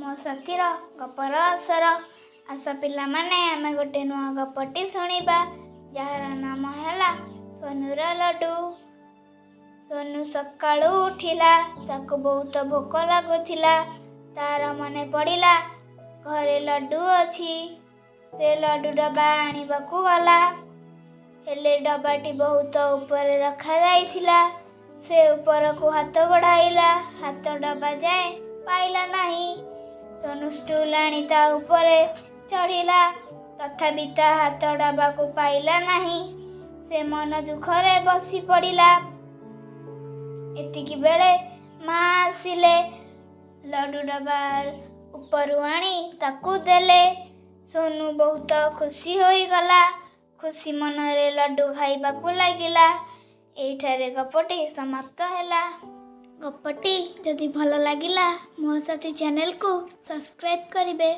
ମୋ ସାଥିର ଗପର ଆସର। ଆସ ପିଲାମାନେ, ଆମେ ଗୋଟେ ନୂଆ ଗପଟି ଶୁଣିବା, ଯାହାର ନାମ ହେଲା ସୋନୁର ଲଡୁ। ସୋନୁ ସକାଳୁ ଉଠିଲା। ତାକୁ ବହୁତ ଭୋକ ଲାଗୁଥିଲା। ତାର ମନେ ପଡ଼ିଲା ଘରେ ଲଡୁ ଅଛି। ସେ ଲଡୁ ଡବା ଆଣିବାକୁ ଗଲା। ହେଲେ ଡବାଟି ବହୁତ ଉପରେ ରଖାଯାଇଥିଲା। ସେ ଉପରକୁ ହାତ ବଢ଼ାଇଲା, ହାତ ଡବା ଯାଏଁ ପାଇଲା ନାହିଁ। ସୋନୁ ଷ୍ଟୁଲ ଆଣି ତା ଉପରେ ଚଢ଼ିଲା। ତଥାପି ତା ହାତ ଡବାକୁ ପାଇଲା ନାହିଁ। ସେ ମନ ଦୁଃଖରେ ବସି ପଡ଼ିଲା। ଏତିକି ବେଳେ ମା ଆସିଲେ। ଲଡୁ ଡବା ଉପରୁ ଆଣି ତାକୁ ଦେଲେ। ସୋନୁ ବହୁତ ଖୁସି ହୋଇଗଲା। ଖୁସି ମନରେ ଲଡୁ ଖାଇବାକୁ ଲାଗିଲା। ଏଇଠାରେ ଗପଟି ସମାପ୍ତ ହେଲା। ଗପଟି ଯଦି ଭଲ ଲାଗିଲା, ମୋ ସାଥୀ ଚ୍ୟାନେଲକୁ ସବସ୍କ୍ରାଇବ୍ କରିବେ।